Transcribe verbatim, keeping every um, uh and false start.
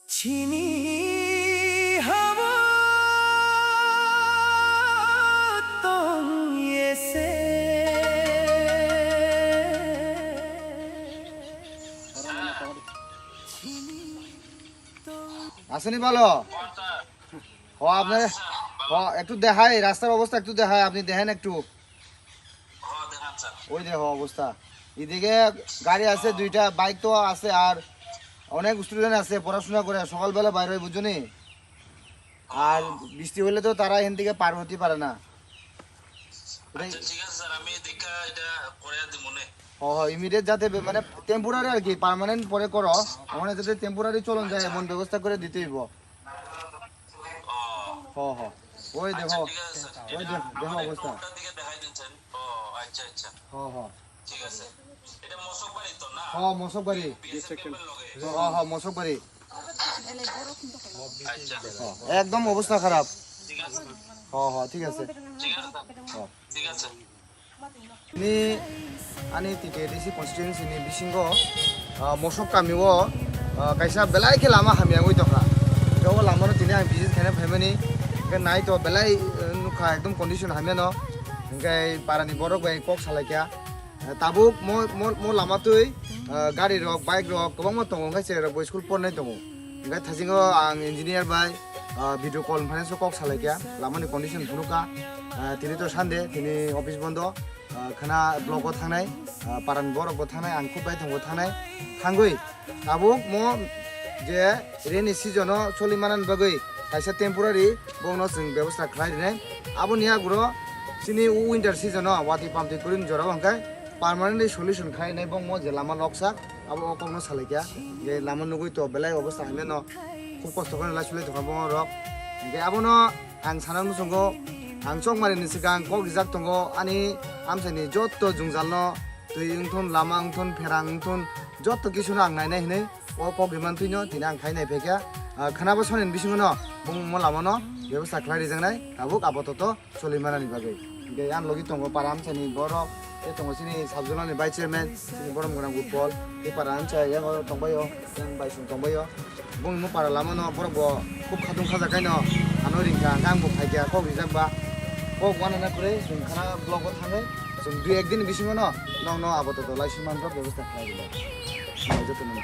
Chini habo tong ese. আসেনি ভালো? ও, আপনার, ও, একটু দেখাই, রাস্তার অবস্থা একটু দেখাই, আপনি দেখেন একটু। ওই দেখো অবস্থা, এদিকে গাড়ি আছে দুইটা, বাইক তো আছে, আর অনেক স্টুডেন্ট আছে পড়াশোনা করে, সকালবেলা বাইর হয়, বুঝছো নি? আর বৃষ্টি হলে তো তারা এখান থেকে পার হতে পারে না। আচ্ছা, ঠিক আছে স্যার, আমি দেখা এটা করে দিব নে। হ, হ, ইমিডিয়েট যাতে বে-, মানে টেম্পোরারি আর কি, পার্মানেন্ট পরে করো, মানে যাতে টেম্পোরারি চলন যায় এমন ব্যবস্থা করে দিতে হইব। হ, হ। ওই আচ্ছা, দেখো, ঠিক আছে স্যার। ওই এটা দেখ-, দেখো আমাদের অবস্থা। টোলটার দিকে দেখাই দিচ্ছেন। ও, আচ্ছা, আচ্ছা। হ, হ। ঠিক আছে। এটা মশকবাড়ি তো না? হ, মশকবাড়ি। বিএসএফ ক্যাম্পের লগে? হ, হ, মশকবাড়ি। আচ্ছা। হ, একদম অবস্থা খারাপ। ঠিক আছে। হ, হ, ঠিক আছে। ঠিক আছে স্যার। হ। ঠিক আছে। Ni ani T T A D C constituency ni bisingo, ah, Mosok kami o, ah, kaisa belai khe lama hamya wngwi tongkha. Hwnkhe o lama no tini ang visit khaina phaimani, hwnkhe nai to belai, eh, nukha ekdom condition hamya no. Hwnkhe para ni borok bai kok salai kha. Eh, tabuk mo, mo, mo lama twi, ah, gari rok, bike rok kwbangma tongo, hwnkhe cherai rok bo school pornai tongo. Hwnkhe thaisingo ang engineer bai, ah, video conference o kok salai kha, lama ni condition phunuk kha, ah, tini to Sunday, tini office bondo, ah, khana block o thangnai, ah, parani borok bo thangnai, ang khub bai thangbo thangnai, thangwi tabuk mo je rainy season o choli manani bagwi kaisa temporary bono chwng bebosta khlai rinai, aboni aguro chini winter season o watwi pamtwi kwrwini jora o hwnkhe permanently solution khlai rinai bongmo je lama loksak. Abo o kokno salai kha, je lama nugwi to belai obosta hamya no, khub kosto khe lai sulai tongkha borok. Hwnkhe abono ang sana muchungo, ang chokmani ni swkang kok rijak tongo, ani amchaini jotto jwngjal no twi wngthun, lama wngthun, pherang wngthun, jotto kisu no ang nainai hinwi o kok rimani twi no tini ang khai nai phaikha. Ah, khwnabo soni ni bisingo no bongmo lama no bebosta khlai rijaknai, tabuk apatot choli manani bagwi. Hwnkhe ani logi tongo para amchaini borok, tei tongo chini sub zonal ni vice chairman, chini borom gwnang Utpol, tei para amchai yang oro tongbaio, yang baisong tongbaio. Bongni para lama no borok bo khub khatung khajak kaino ano ringkha, hwnkhe ang bo phaikha, kok rijak ba. Kok wanana kwrwi chwng khana block o thangwi chwng dui ek din bisingo no nokno apatot lai swi manrok bebosta khlai rwlai. Jotono.